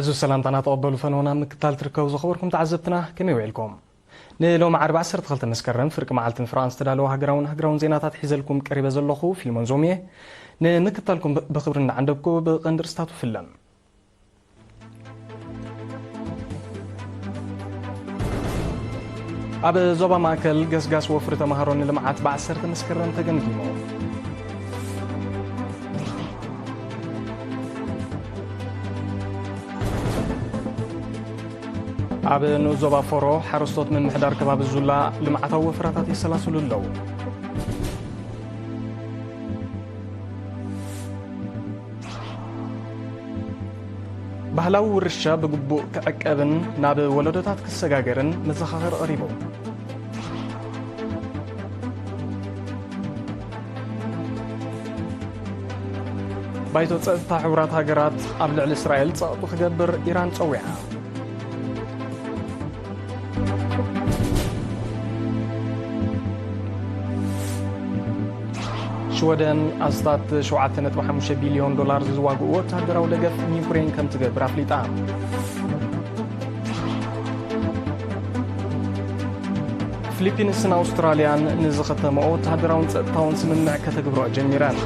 እዚ ሰላምታና ተቐበሉ ፈነወና ምክታል ትርከቡ ዝኸበርኩም ተዓዘብትና፣ ከመይ ውዒልኩም? ንሎም ዓርቢ ዓሰርተ ክልተ መስከረም ፍርቂ መዓልትን ፍራንስ ተዳለወ ሃገራውን ሃገራውን ዜናታት ሒዘልኩም ቀሪበ ዘለኹ ፊልሞን ዞምየ። ንምክታልኩም ብ-፣ ብኽብሪ እንዳዓንደብኩ ብቐንዲ ርስታቱ ፍለም። ኣብ ዞባ ማእከል ገስጋስ ወፍሪ ተምሃሮ ንልምዓት ብ ዓሰርተ መስከረም ተገምጊሙ። ኣብ ንኡስ ዞባ ፎሮ ሓረስቶት ምምሕዳር ከባቢ ዙላ ልምዓታዊ ወፍራታት የሰላስሉ ኣለዉ። ባህላዊ ውርሻ ብግቡእ ክዕቀብን ናብ ወለዶታት ክሰጋገርን መዘኻኸሪ ቀሪቡ። ባይቶ ጸጥታ ሕቡራት ሃገራት ኣብ ልዕሊ እስራኤል ጸቕጢ ክገብር ኢራን ጸዊዓ። ሽወደን ኣስታት ሸውዓተ ነጥቢ ሓሙሽተ ቢልዮን ዶላር ዝዋግኡ ወተሃደራዊ ደገፍ ንዩክሬን ከም ትገብር ኣፍሊጣ። ፊሊፒንስን ኣውስትራልያን ንዝኸተመኦ ወተሃደራውን ጸጥታውን ስምምዕ ከተግብሮ ጀሚረን።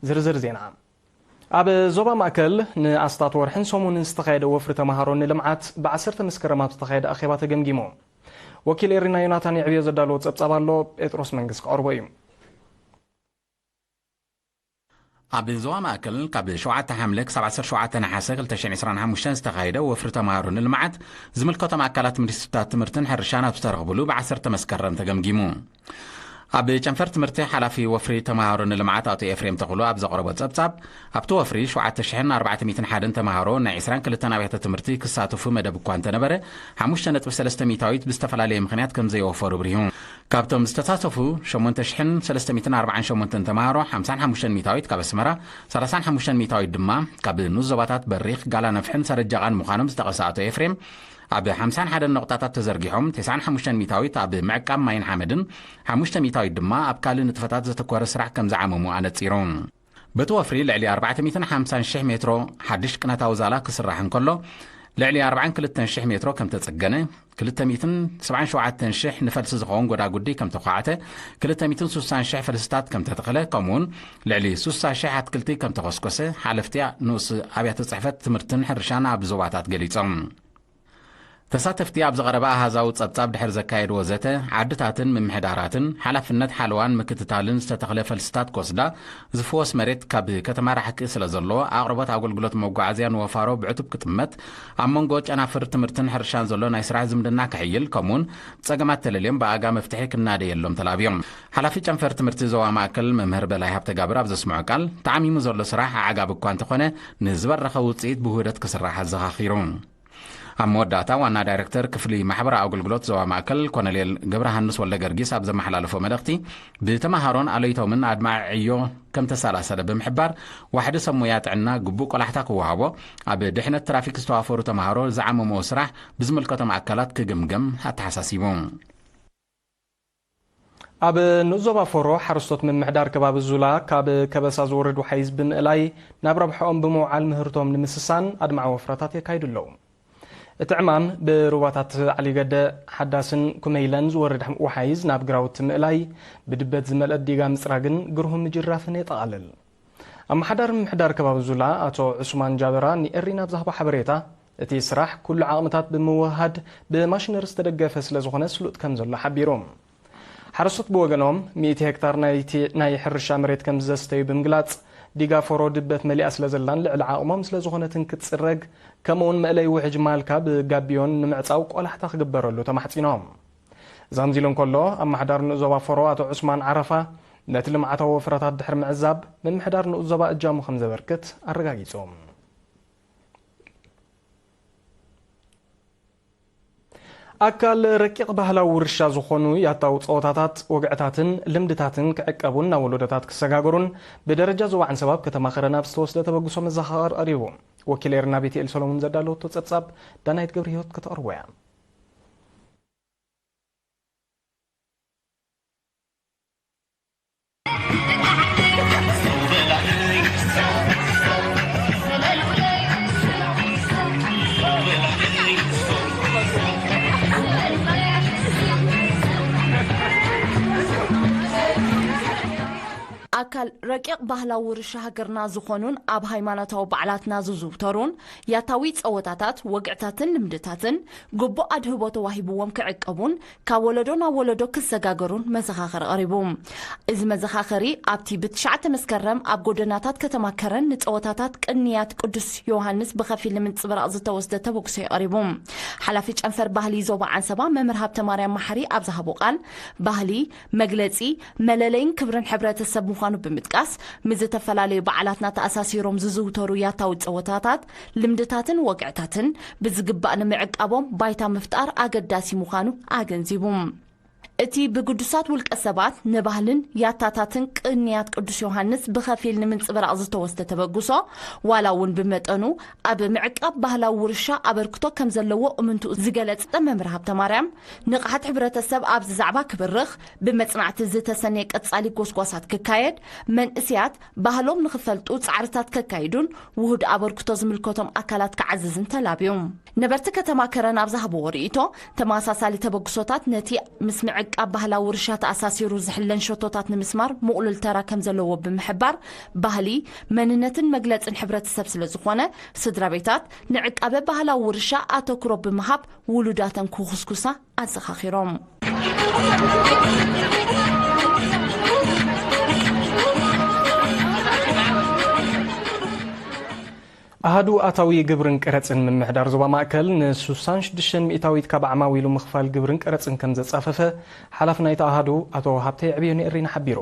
ዝርዝር ዜና። ኣብ ዞባ ማእከል ንኣስታት ወርሕን ሰሙንን ዝተኻየደ ወፍሪ ተምሃሮ ንልምዓት ብ ዓሰርተ መስከረም ኣብ ዝተኻየደ ኣኼባ ተገምጊሙ። ወኪል ኤሪና ዮናታን የዕብዮ ዘዳለዎ ጸብጻብ ኣሎ፣ ጴጥሮስ መንግስ ክቐርቦ እዩ። ኣብ ዞባ ማእከል ካብ ሸውዓተ ሓምለ ክሳብ ዓሰርተ ሸውዓተ ነሓሰ ክልተ ሽሕን ዕስራን ሓሙሽተን ዝተኻየደ ወፍሪ ተምሃሮ ንልምዓት ዝምልከቶም ኣካላት ሚኒስትርታት ትምህርትን ሕርሻን ኣብ ዝተረኽብሉ ብ ዓሰርተ መስከረም ተገምጊሙ። ኣብ ጨንፈር ትምህርቲ ሓላፊ ወፍሪ ተምሃሮ ንልምዓት ኣቶ ኤፍሬም ተኽሉ ኣብ ዘቕረቦ ጸብጻብ፣ ኣብቲ ወፍሪ ሸውዓተ ሽሕን ኣርባዕተ ሚእትን ሓደን ተምሃሮ ናይ ዕስራን ክልተን ኣብያተ ትምህርቲ ክሳተፉ መደብ እኳ እንተነበረ፣ ሓሙሽተ ነጥቢ ሰለስተ ሚእታዊት ብዝተፈላለየ ምኽንያት ከም ዘይወፈሩ ብሪሁ። ካብቶም ዝተሳተፉ ሸሞንተ ሽሕን ሰለስተ ሚእትን ኣርባዓን ሸሞንተን ተምሃሮ፣ ሓምሳን ሓሙሽተን ሚእታዊት ካብ ኣስመራ፣ ሰላሳን ሓሙሽተን ሚእታዊት ድማ ካብ ንኡስ ዞባታት በሪኽ፣ ጋላ ነፍሕን ሰረጃቓን ምዃኖም ዝጠቐሰ ኣቶ ኤፍሬም፣ ኣብ ሓምሳን ሓደን ነቑጣታት ተዘርጊሖም፣ ተስዓን ሓሙሽተን ሚእታዊት ኣብ ምዕቃብ ማይን ሓመድን፣ ሓሙሽተ ሚእታዊት ድማ ኣብ ካልእ ንጥፈታት ዘተኮረ ስራሕ ከም ዝዓመሙ ኣነጺሩ። በቲ ወፍሪ ልዕሊ ኣርባዕተ ሚእትን ሓምሳን ሽሕ ሜትሮ ሓድሽ ቅነታዊ ዛላ ክስራሕ እንከሎ፣ ልዕሊ ኣርባዓን ክልተን ሽሕ ሜትሮ ከም ተጸገነ፣ ክልተ ሚእትን ሰብዓን ሸውዓተን ሽሕ ንፈልሲ ዝኸውን ጎዳጉዲ ከም ተዃዕተ፣ ክልተ ሚእትን ስሳን ሽሕ ፈልስታት ከም ተተኽለ፣ ከምኡውን ልዕሊ ስሳ ሽሕ ኣትክልቲ ከም ተኾስኮሰ ሓለፍቲ ንኡስ ኣብያተ ጽሕፈት ትምህርትን ሕርሻን ኣብ ዞባታት ገሊጾም። ተሳተፍቲ ኣብ ዝቐረበ ኣሃዛዊ ጸብጻብ ድሕሪ ዘካየድዎ ዘተ፣ ዓድታትን ምምሕዳራትን ሓላፍነት ሓለዋን ምክትታልን ዝተተኽለ ፈልስታት ክወስዳ፣ ዝፍወስ መሬት ካብ ከተማ ራሕቂ ስለ ዘሎ፣ ኣቕርቦት ኣገልግሎት መጓዓዝያ ንወፋሮ ብዕቱብ ክጥመት፣ ኣብ መንጎ ጨናፍር ትምህርትን ሕርሻን ዘሎ ናይ ስራሕ ዝምድና ክሕይል፣ ከምኡውን ጸገማት ተለልዮም ብኣጋ መፍትሒ ክናደየሎም ተላብዮም። ሓላፊ ጨንፈር ትምህርቲ ዞባ ማእከል መምህር በላይ ሃብተጋብር ኣብ ዘስምዖ ቃል፣ ተዓሚሙ ዘሎ ስራሕ ኣዕጋቢ እኳ እንተኾነ፣ ንዝበረኸ ውጽኢት ብውህደት ክስራሕ ኣዘኻኺሩ። ኣብ መወዳእታ ዋና ዳይሬክተር ክፍሊ ማሕበራዊ ኣገልግሎት ዞባ ማእከል ኮነሌል ገብረሃንስ ወልደ ገርጊስ ኣብ ዘመሓላለፎ መልእኽቲ፣ ብተምሃሮን ኣለይቶምን ኣድማዒ ዕዮ ከም ተሰላሰለ ብምሕባር፣ ዋሕዲ ሰብ ሞያ ጥዕና ግቡእ ቆላሕታ ክወሃቦ፣ ኣብ ድሕነት ትራፊክ ዝተዋፈሩ ተምሃሮ ዝዓመምዎ ስራሕ ብዝምልከቶም ኣካላት ክግምገም ኣተሓሳሲቡ። ኣብ ንኡስ ዞባ ፎሮ ሓረስቶት ምምሕዳር ከባቢ ዙላ ካብ ከበሳ ዝወርድ ወሓይዝ ብምእላይ ናብ ረብሕኦም ብምውዓል ምህርቶም ንምስሳን ኣድማዒ ወፍራታት የካይዱ ኣለዉ። እቲ ዕማም ብሩባታት ዓሊገደ ሓዳስን ኩመይለን ዝወርድ ወሓይዝ ናብ ግራውቲ ምእላይ ብድበት ዝመልአ ዲጋ ምጽራግን ግርሁም ምጅራፍን የጠቓልል። ኣመሓዳሪ ምምሕዳር ከባቢ ዙላ ኣቶ ዑስማን ጃበራ ንኤሪና ኣብ ዝሃቦ ሓበሬታ፣ እቲ ስራሕ ኩሉ ዓቕምታት ብምውህሃድ ብማሽነሪ ዝተደገፈ ስለ ዝኾነ ስሉጥ ከም ዘሎ ሓቢሩ። ሓረስቶት ብወገኖም፣ ሚእቲ ሄክታር ናይቲ ናይ ሕርሻ መሬት ከም ዘስተዩ ብምግላጽ፣ ዲጋ ፎሮ ድበት መሊኣ ስለ ዘላን ልዕሊ ዓቕሞም ስለ ዝኾነትን ክትጽረግ፣ ከምኡውን መእለይ ውሕጅ ማልካ ብጋቢዮን ንምዕጻው ቆላሕታ ክግበረሉ ተማሕጺኖም። ዛምዚሉ እንከሎ፣ ኣመሓዳሪ ንኡስ ዞባ ፎሮ ኣቶ ዑስማን ዓረፋ፣ ነቲ ልምዓታዊ ወፍራታት ድሕሪ ምዕዛብ፣ ምምሕዳር ንኡስ ዞባ እጃሙ ከም ዘበርክት ኣረጋጊጹ። ኣካል ረቂቕ ባህላዊ ውርሻ ዝኾኑ ያታዊ ጸወታታት፣ ወግዕታትን ልምድታትን ክዕቀቡን ናብ ወለዶታት ክሰጋገሩን ብደረጃ ዞባ ዓንሰባ ኣብ ከተማ ኸረን ኣብ ዝተወስደ ተበግሶ መዘኻኸሪ ቀሪቡ። ወኪል ኤርና ቤትኤል ሰሎሞን ዘዳለወቶ ጸብጻብ ዳናይት ገብረ ህይወት ከተቕርቦ እያ። ኣካል ረቂቕ ባህላዊ ውርሻ ሃገርና ዝኾኑን ኣብ ሃይማኖታዊ በዓላትና ዝዝውተሩን ያታዊ ጸወታታት፣ ወግዕታትን ልምድታትን ግቡእ ኣድህቦ ተዋሂብዎም ክዕቀቡን ካብ ወለዶ ናብ ወለዶ ክሰጋገሩን መዘኻኸሪ ቀሪቡ። እዚ መዘኻኸሪ ኣብቲ ብትሽዓተ መስከረም ኣብ ጎደናታት ከተማ ከረን ንጸወታታት ቅንያት ቅዱስ ዮሃንስ ብኸፊል ንምንጽብራቕ ዝተወስደ ተበግሶ እዩ ቀሪቡ። ሓላፊ ጨንፈር ባህሊ ዞባ ዓንሰባ መምህር ሃብተማርያም መሓሪ ኣብ ዝሃቦ ቃል፣ ባህሊ መግለጺ መለለይን ክብርን ሕብረተሰብ ምዃኑ ብምጥቃስ፣ ምስ ዝተፈላለዩ በዓላትና ተኣሳሲሮም ዝዝውተሩ ያታዊ ጸወታታት፣ ልምድታትን ወግዕታትን ብዝግባእ ንምዕቃቦም ባይታ ምፍጣር ኣገዳሲ ምዃኑ ኣገንዚቡ። እቲ ብግዱሳት ውልቀ ሰባት ንባህልን ያታታትን ቅንያት ቅዱስ ዮሃንስ ብኸፊል ንምንጽብራቕ ዝተወስደ ተበግሶ፣ ዋላ እውን ብመጠኑ ኣብ ምዕቃብ ባህላዊ ውርሻ ኣበርክቶ ከም ዘለዎ እምንትኡ ዝገለጸ መምህር ሃብተ ማርያም፣ ንቕሓት ሕብረተሰብ ኣብዚ ዛዕባ ክብርኽ፣ ብመጽናዕቲ ዝተሰነየ ቀጻሊ ጎስጓሳት ክካየድ፣ መንእስያት ባህሎም ንኽፈልጡ ጻዕርታት ከካይዱን ውሁድ ኣበርክቶ ዝምልከቶም ኣካላት ክዓዝዝን ተላብዩ። ነበርቲ ከተማ ከረን ኣብ ዝሃብዎ ርእይቶ፣ ተመሳሳሊ ተበግሶታት ነቲ ምስ ምዕቃብ ባህላዊ ውርሻ ተኣሳሲሩ ዝሕለን ሸቶታት ንምስማር ምቕሉል ተራ ከም ዘለዎ ብምሕባር፣ ባህሊ መንነትን መግለጽን ሕብረተሰብ ስለ ዝኾነ፣ ስድራ ቤታት ንዕቃበ ባህላዊ ውርሻ ኣተኩሮ ብምሃብ ውሉዳተን ክኹስኩሳ ኣዘኻኺሮም። ኣሃዱ ኣታዊ ግብርን ቀረጽን ምምሕዳር ዞባ ማእከል ን ስሳን ሽዱሽተን ሚእታዊት ካብ ዓማዊሉ ምኽፋል ግብርን ቀረጽን ከም ዘጻፈፈ ሓላፊ ናይቲ ኣሃዱ ኣቶ ሃብተይ ዕብዮኒ እሪና ሓቢሩ።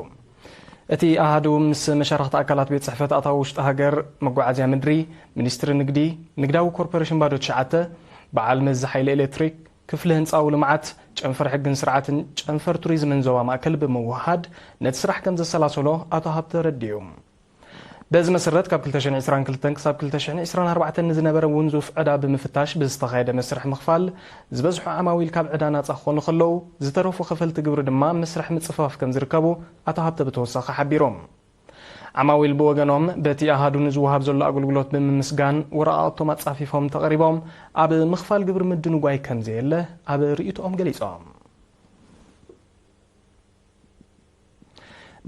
እቲ ኣሃዱ ምስ መሻርኽቲ ኣካላት ቤት ጽሕፈት ኣታዊ ውሽጢ ሃገር፣ መጓዓዝያ ምድሪ፣ ሚኒስትሪ ንግዲ፣ ንግዳዊ ኮርፖሬሽን ባዶ ትሽዓተ፣ በዓል መዚ ሓይሊ ኤሌክትሪክ፣ ክፍሊ ህንጻዊ ልምዓት፣ ጨንፈር ሕግን ስርዓትን ጨንፈር ቱሪዝምን ዞባ ማእከል ብምውህሃድ ነቲ ስራሕ ከም ዘሰላሰሎ ኣቶ ሃብተ ረዲኡ። በዚ መሰረት ካብ ክልተ ሽሕን ዕስራን ክልተን ክሳብ ክልተ ሽሕን ዕስራን ኣርባዕተን ንዝነበረ ውንዙፍ ዕዳ ብምፍታሽ ብዝተኻየደ መስርሕ ምኽፋል ዝበዝሑ ዓማዊል ካብ ዕዳ ናጻ ክኾኑ ከለዉ ዝተረፉ ከፈልቲ ግብሪ ድማ መስርሕ ምጽፋፍ ከም ዝርከቡ ኣቶ ሃብተ ብተወሳኺ ሓቢሮም። ዓማዊል ብወገኖም በቲ ኣሃዱ ንዝወሃብ ዘሎ ኣገልግሎት ብምምስጋን ወረቓቕቶም ኣጻፊፎም ተቐሪቦም ኣብ ምኽፋል ግብሪ ምድንጓይ ከም ዘየለ ኣብ ርእይቶኦም ገሊጾም።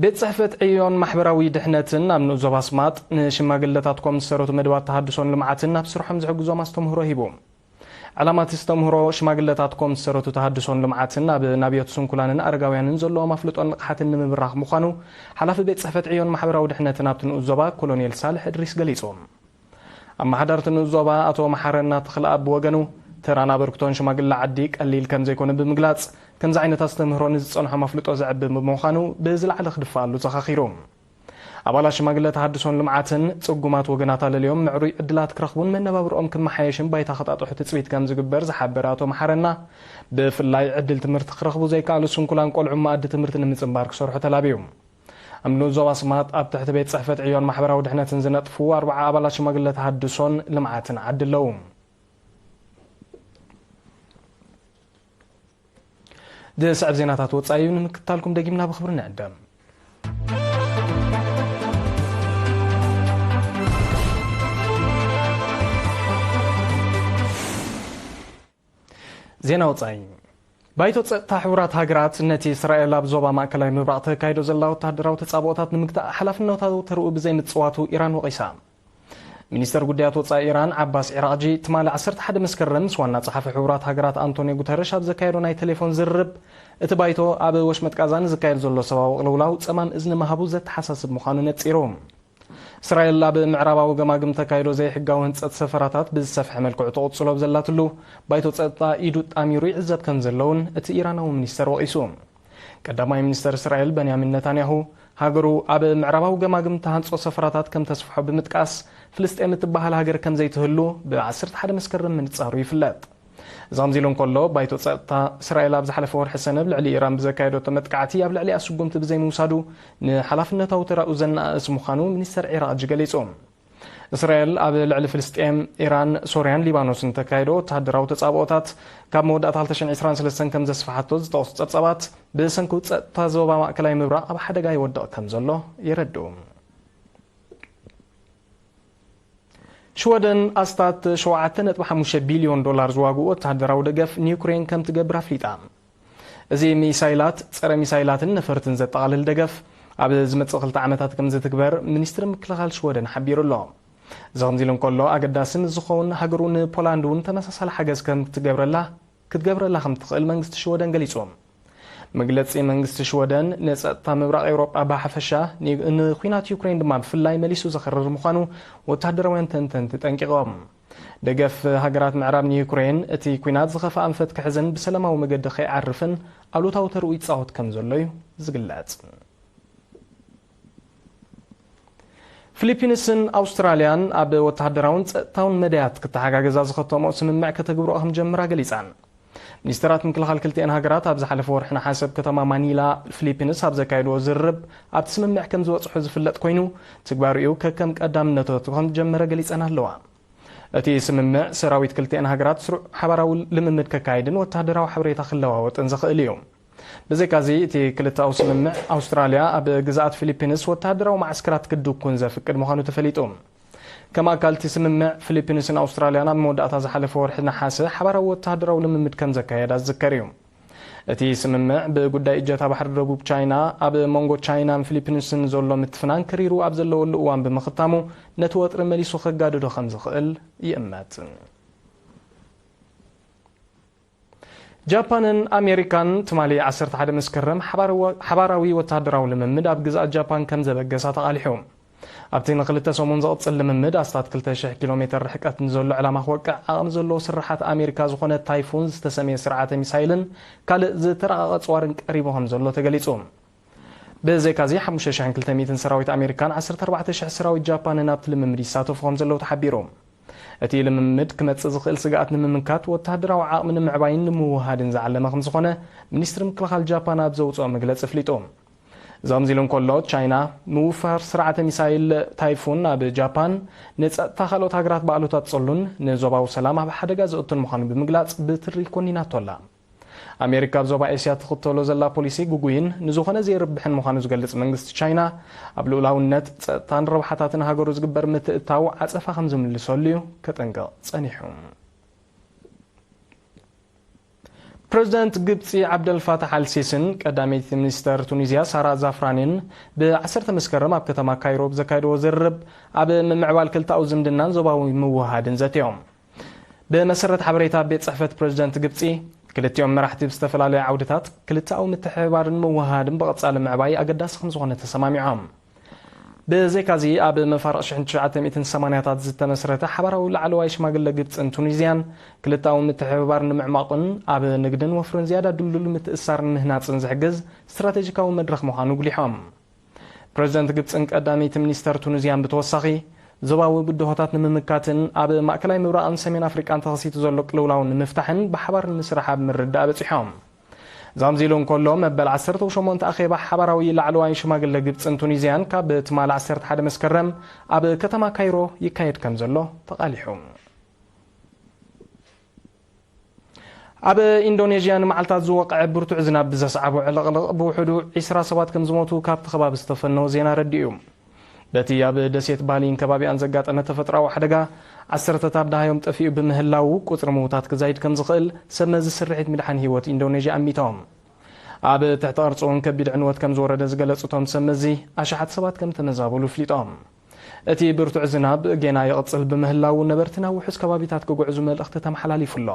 ቤት ጽሕፈት ዕዮን ማሕበራዊ ድሕነትን ኣብ ንኡስ ዞባ ኣስማጥ ንሽማግለታት ኮም ዝሰረቱ መደባት ተሃድሶን ልምዓትን ናብ ስርሖም ዝሕግዞም ኣስተምህሮ ሂቡ። ዕላማ እቲ ኣስተምህሮ ሽማግለታት ኮም ዝሰረቱ ተሃድሶን ልምዓትን ኣብ ናብዮት ስንኩላንን ኣረጋውያንን ዘለዎም ኣፍልጦን ንቕሓትን ንምብራኽ ምዃኑ ሓላፊ ቤት ጽሕፈት ዕዮን ማሕበራዊ ድሕነትን ኣብቲ ንኡስ ዞባ ኮሎኔል ሳልሕ እድሪስ ገሊጹ። ኣመሓዳርቲ ንኡስ ዞባ ኣቶ መሓረና ተኽለኣብ ብወገኑ፣ ተራን ኣበርክቶን ሽማግለ ዓዲ ቀሊል ከም ዘይኮነ ብምግላጽ፣ ከምዚ ዓይነት ኣስተምህሮ ንዝጸንሖም ኣፍልጦ ዘዕቢ ብምዃኑ ብዝለዓለ ክድፈኣሉ ዘኻኺሩ። ኣባላት ሽማግለ ተሃድሶን ልምዓትን ጽጉማት ወገናት ኣለልዮም ምዕሩይ ዕድላት ክረኽቡን መነባብርኦም ክመሓየሽን ባይታ ክጣጥሑ ትጽቢት ከም ዝግበር ዝሓበረ ኣቶ መሓረና፣ ብፍላይ ዕድል ትምህርቲ ክረኽቡ ዘይከኣሉ ስንኩላን ቆልዑ መኣዲ ትምህርቲ ንምጽንባር ክሰርሑ ተላብዩ። ኣብ ንኡስ ዞባ ኣስማጥ ኣብ ትሕቲ ቤት ጽሕፈት ዕዮን ማሕበራዊ ድሕነትን ዝነጥፉ ኣርብዓ ኣባላት ሽማግለ ተሃድሶን ልምዓትን ዓዲ ኣለዉ። ዝስዕብ ዜናታት ወጻኢ እዩ፣ ንምክትታልኩም ደጊምና ብኽብሪ ንዕደም። ዜና ወጻኢ። ባይቶ ጸጥታ ሕቡራት ሃገራት ነቲ እስራኤል ኣብ ዞባ ማእከላይ ምብራቕ ተካይዶ ዘላ ወተሃደራዊ ተጻብኦታት ንምግታእ ሓላፍነታዊ ተርኡ ብዘይምጽዋቱ ኢራን ወቒሳ። ሚኒስተር ጉዳያት ወጻኢ ኢራን ዓባስ ዒራቕጂ ትማሊ ዓሰርተ ሓደ መስከረም ምስ ዋና ጸሓፊ ሕቡራት ሃገራት ኣንቶኒዮ ጉተረሽ ኣብ ዘካየዶ ናይ ቴሌፎን ዝርርብ፣ እቲ ባይቶ ኣብ ወሽመጥ ቃዛ ንዝካየድ ዘሎ ሰብኣዊ ቅልውላው ጸማም እዝኒ ምሃቡ ዘተሓሳስብ ምዃኑ ነጺሩ። እስራኤል ኣብ ምዕራባዊ ገማግም ተካይዶ ዘይሕጋዊ ህንጸት ሰፈራታት ብዝሰፍሐ መልክዑ ትቕጽሎ ኣብ ዘላትሉ፣ ባይቶ ጸጥታ ኢዱ ጣሚሩ ይዕዘብ ከም ዘለውን እቲ ኢራናዊ ሚኒስተር ወቒሱ። ቀዳማይ ሚኒስተር እስራኤል በንያሚን ነታንያሁ፣ ሃገሩ ኣብ ምዕራባዊ ገማግም ተሃንጾ ሰፈራታት ከም ተስፍሖ ብምጥቃስ፣ ፍልስጤም እትበሃል ሃገር ከም ዘይትህሉ ብ ዓሰርተ ሓደ መስከረም ምንጻሩ ይፍለጥ። እዚ ከምዚ ኢሉ እንከሎ፣ ባይቶ ጸጥታ እስራኤል ኣብ ዝሓለፈ ወርሒ ሰነ ኣብ ልዕሊ ኢራን ብዘካየደቶ መጥቃዕቲ ኣብ ልዕሊኣ ስጉምቲ ብዘይምውሳዱ ንሓላፍነታዊ ተራኡ ዘነኣእስ ምዃኑ ሚኒስተር ዒራቕጂ ገሊጹ። እስራኤል ኣብ ልዕሊ ፍልስጤም፣ ኢራን፣ ሶርያን ሊባኖስን ተካይዶ ወተሃደራዊ ተጻብኦታት ካብ መወዳእታ ክልተ ሽሕን ዕስራን ሰለስተን ከም ዘስፍሓቶ ዝጠቕሱ ጸብጻባት፣ ብሰንኪ ጸጥታ ዞባ ማእከላይ ምብራቕ ኣብ ሓደጋ ይወድቕ ከም ዘሎ የረድኡ። ሽወደን ኣስታት ሸውዓተ ነጥቢ ሓሙሽተ ቢልዮን ዶላር ዝዋግኡ ወተሃደራዊ ደገፍ ንዩክሬን ከም ትገብር ኣፍሊጣ። እዚ ሚሳይላት፣ ጸረ ሚሳይላትን ነፈርትን ዘጠቓልል ደገፍ ኣብ ዝመጽእ ክልተ ዓመታት ከም ዝትግበር ሚኒስትሪ ምክልኻል ሽወደን ሓቢሩ ኣሎ። እዚ ከምዚ ኢሉ እንከሎ፣ ኣገዳሲ ምስ ዝኸውን፣ ሃገሩ ንፖላንድ እውን ተመሳሳሊ ሓገዝ ከም ትገብረላ፣ ክትገብረላ ከም ትኽእል መንግስቲ ሽወደን ገሊጹ። መግለጺ መንግስቲ ሽወደን ንጸጥታ ምብራቕ ኤውሮጳ ብሓፈሻ፣ ኒ-፣ ንኲናት ዩክሬን ድማ ብፍላይ መሊሱ ዘኽርር ምዃኑ ወተሃደራውያን ተንተንቲ ጠንቂቖም። ደገፍ ሃገራት ምዕራብ ንዩክሬን፣ እቲ ኲናት ዝኸፍኣ ኣንፈት ክሕዝን ብሰላማዊ መገዲ ከይዓርፍን ኣሉታዊ ተርኡ ይጻወት ከም ዘሎ እዩ ዝግለጽ። ፊሊፒንስን ኣውስትራልያን ኣብ ወተሃደራውን ጸጥታውን መዳያት ክተሓጋገዛ ዝኸተምኦ ስምምዕ ከተግብርኦ ከም ጀምራ ገሊጸን። ሚኒስተራት ምክልኻል ክልቲኤን ሃገራት ኣብ ዝሓለፈ ወርሒ ነሓሰ ኣብ ከተማ ማኒላ፣ ፊሊፒንስ ኣብ ዘካየድዎ ዝርርብ፣ ኣብቲ ስምምዕ ከም ዝበጽሑ ዝፍለጥ ኮይኑ፣ ትግባርኡ ከከም ቀዳምነቱ ከም ዝጀመረ ገሊጸን ኣለዋ። እቲ ስምምዕ፣ ሰራዊት ክልቲኤን ሃገራት ስሩዕ ሓባራዊ ልምምድ ከካይድን ወተሃደራዊ ሓበሬታ ክለዋወጥን ዘኽእል እዩ። ብዘይካዚ፣ እቲ ክልተኣዊ ስምምዕ፣ ኣውስትራልያ ኣብ ግዝኣት ፊሊፒንስ ወተሃደራዊ ማዕስከራት ክትድኩን ዘፍቅድ ምዃኑ ተፈሊጡ። ከም ኣካል እቲ ስምምዕ፣ ፊሊፒንስን ኣውስትራልያን ኣብ መወዳእታ ዝሓለፈ ወርሒ ነሓሰ ሓባራዊ ወተሃደራዊ ልምምድ ከም ዘካየዳ ዝዝከር እዩ። እቲ ስምምዕ፣ ብጉዳይ እጀታ ባሕሪ ደቡብ ቻይና፣ ኣብ መንጎ ቻይናን ፊሊፒንስን ዘሎ ምትፍናን ከሪሩ ኣብ ዘለወሉ እዋን ብምኽታሙ፣ ነቲ ወጥሪ መሊሱ ከጋድዶ ከም ዝኽእል ይእመት። ጃፓንን ኣሜሪካን ትማሊ ዓሰርተ ሓደ መስከረም ሓባራዊ፣ ሓባራዊ ወተሃደራዊ ልምምድ ኣብ ግዝኣት ጃፓን ከም ዘበገሳ ተቓሊሑ። ኣብቲ ንክልተ ሰሙን ዝቕጽል ልምምድ፣ ኣስታት ክልተ ሽሕ ኪሎ ሜተር ርሕቀት ንዘሎ ዕላማ ክወቅዕ ዓቕሚ ዘለዎ ስርሓት ኣሜሪካ ዝኾነ ታይፉን ዝተሰምየ ስርዓተ ሚሳይልን ካልእ ዝተረቐቐ ጽዋርን ቀሪቡ ከም ዘሎ ተገሊጹ። ብዘይካዚ፣ ሓሙሽተ ሽሕን ክልተ ሚእትን ሰራዊት ኣሜሪካን ዓሰርተ ኣርባዕተ ሽሕ ሰራዊት ጃፓንን ኣብቲ ልምምድ ይሳተፉ ከም ዘለዉ ተሓቢሩ። እቲ ልምምድ ክመጽእ ዝኽእል ስግኣት ንምምካት፣ ወተሃደራዊ ዓቕሚ ንምዕባይን ንምውህሃድን ዝዓለመ ከም ዝኾነ ሚኒስትሪ ምክልኻል ጃፓን ኣብ ዘውጽኦ መግለጺ ኣፍሊጡ። እዚ ከምዚ ኢሉ እንከሎ፣ ቻይና ምውፋር ስርዓተ ሚሳይል ታይፉን ኣብ ጃፓን ንጸጥታ ካልኦት ሃገራት ብኣሉታ ትጽሉን ንዞባዊ ሰላም ኣብ ሓደጋ ዘእቱን ምዃኑ ብምግላጽ ብትሪ ኮኒናቶ ኣላ። ኣሜሪካ ኣብ ዞባ ኤስያ ትኽተሎ ዘላ ፖሊሲ ግጉይን ንዝኾነ ዘይርብሕን ምዃኑ ዝገልጽ መንግስቲ ቻይና፣ ኣብ ልኡላውነት፣ ጸጥታን ረብሓታትን ሃገሩ ዝግበር ምትእትታው ዓጸፋ ከም ዝምልሰሉ እዩ ከጠንቅቕ ጸኒሑ። ፕረዚደንት ግብጺ ዓብደልፋታሕ ኣልሲስን ቀዳመይቲ ሚኒስተር ቱኒዝያ ሳራ ዛፍራንን ብዓሰርተ መስከረም ኣብ ከተማ ካይሮ ብዘካየድዎ ዝርርብ፣ ኣብ ምምዕባል ክልተኣዊ ዝምድናን ዞባዊ ምውህሃድን ዘትዮም። ብመሰረት ሓበሬታ ቤት ጽሕፈት ፕረዚደንት ግብጺ፣ ክልቲኦም መራሕቲ ብዝተፈላለዩ ዓውድታት ክልተኣዊ ምትሕብባርን ምውህሃድን ብቐጻሊ ምዕባይ ኣገዳሲ ከም ዝኾነ ተሰማሚዖም። ብዘይካዚ፣ ኣብ መፋርቕ ሽሕን ትሽዓተ ሚእትን ሰማንያታት ዝተመስረተ ሓባራዊ ላዕለዋይ ሽማግለ ግብጽን ቱኒዝያን፣ ክልተኣዊ ምትሕብባር ንምዕማቑን ኣብ ንግድን ወፍርን ዝያዳ ድልዱል ምትእስሳር ንምህናጽን ዝሕግዝ ስትራቴጂካዊ መድረኽ ምዃኑ ኣጉሊሖም። ፕረዚደንት ግብጽን ቀዳመይቲ ሚኒስተር ቱኒዝያን ብተወሳኺ፣ ዞባዊ ብድሆታት ንምምካትን ኣብ ማእከላይ ምብራቕን ሰሜን ኣፍሪቃን ተኸሲቱ ዘሎ ቅልውላው ንምፍታሕን ብሓባር ንምስራሕ ኣብ ምርድዳእ በጺሖም። ዛምዚሉ እንከሎ፣ መበል ዓሰርተ ሸሞንተ ኣኼባ ሓባራዊ ላዕለዋይ ሽማግለ ግብጽን ቱኒዝያን ካብ ትማሊ ዓሰርተ ሓደ መስከረም ኣብ ከተማ ካይሮ ይካየድ ከም ዘሎ ተቓሊሑ። ኣብ ኢንዶኔዥያ ንመዓልታት ዝወቕዐ ብርቱዕ ዝናብ ብዘስዓቦ ዕልቕልቕ ብውሕዱ ዒስራ ሰባት ከም ዝሞቱ ካብቲ ከባቢ ዝተፈነወ ዜና ኣረዲኡ። በቲ ኣብ ደሴት ባሊን ከባቢኣን ዘጋጠመ ተፈጥሮኣዊ ሓደጋ፣ ዓሰርተታት ደሃዮም ጠፊኡ ብምህላዉ፣ ቁጽሪ ምዉታት ክዛይድ ከም ዝኽእል ሰብ መዚ ስርሒት ምድሓን ህይወት ኢንዶኔዥያ ኣሚቶም። ኣብ ትሕቲ ቅርጺ እውን ከቢድ ዕንወት ከም ዝወረደ ዝገለጹ እቶም ሰብ መዚ፣ ኣሽሓት ሰባት ከም ተመዛበሉ ኣፍሊጦም። እቲ ብርቱዕ ዝናብ ጌና ይቕጽል ብምህላዉ፣ ነበርቲ ናብ ውሑስ ከባቢታት ክጉዕዙ መልእኽቲ ተመሓላሊፉ ኣሎ።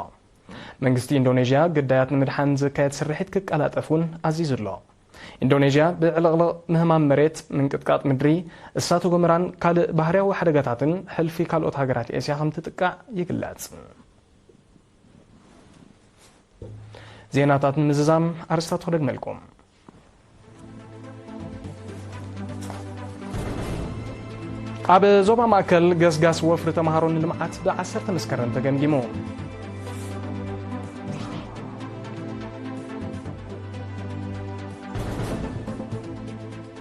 መንግስቲ ኢንዶኔዥያ ግዳያት ንምድሓን ዝካየድ ስርሒት ክቀላጠፍ እውን ኣዚዙ ኣሎ። ኢንዶኔዥያ ብዕልቕልቕ፣ ምህማም መሬት፣ ምንቅጥቃጥ ምድሪ፣ እሳተ ጎመራን ካልእ ባህርያዊ ሓደጋታትን ሕልፊ ካልኦት ሃገራት ኤስያ ከም ትጥቃዕ ይግለጽ። ዜናታት ንምዝዛም ኣርእስታት ክደግመልኩም። ኣብ ዞባ ማእከል ገስጋስ ወፍሪ ተምሃሮ ንልምዓት ብዓሰርተ መስከረም ተገምጊሙ።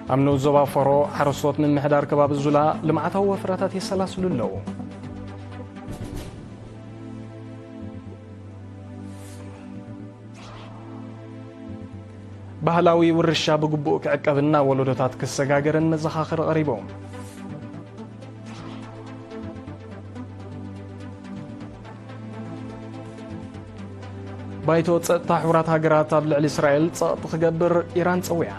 ኣብ ንኡስ ዞባ ፈሮ ሓረስቶት ምምሕዳር ከባቢ ዙላ ልምዓታዊ ወፍረታት የሰላስሉ ኣለዉ። ባህላዊ ውርሻ ብግቡእ ክዕቀብን ናብ ወለዶታት ክሰጋገርን መዘኻኸሪ ቀሪቦም። ባይቶ ጸጥታ ሕቡራት ሃገራት ኣብ ልዕሊ እስራኤል ጸቕጢ ክገብር ኢራን ጸዊዓ።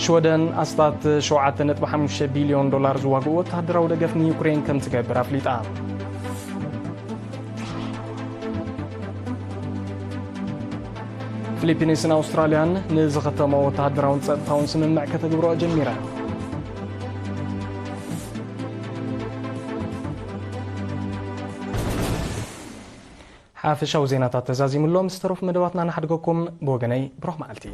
ሽወደን ኣስታት ሸውዓተ ነጥቢ ሓሙሽተ ቢልዮን ዶላር ዝዋግኡ ወተሃደራዊ ደገፍ ንዩክሬን ከም ትገብር ኣፍሊጣ። ፊሊፒንስን ኣውስትራልያን ንዝኸተሞ ወተሃደራውን ጸጥታውን ስምምዕ ከተግብሮ ጀሚረን። ሓፈሻዊ ዜናታት ተዛዚሙ ኣሎ። ምስ ተረፉ መደባትና ንሓድገኩም። ብወገነይ ብሩኽ መዓልቲ።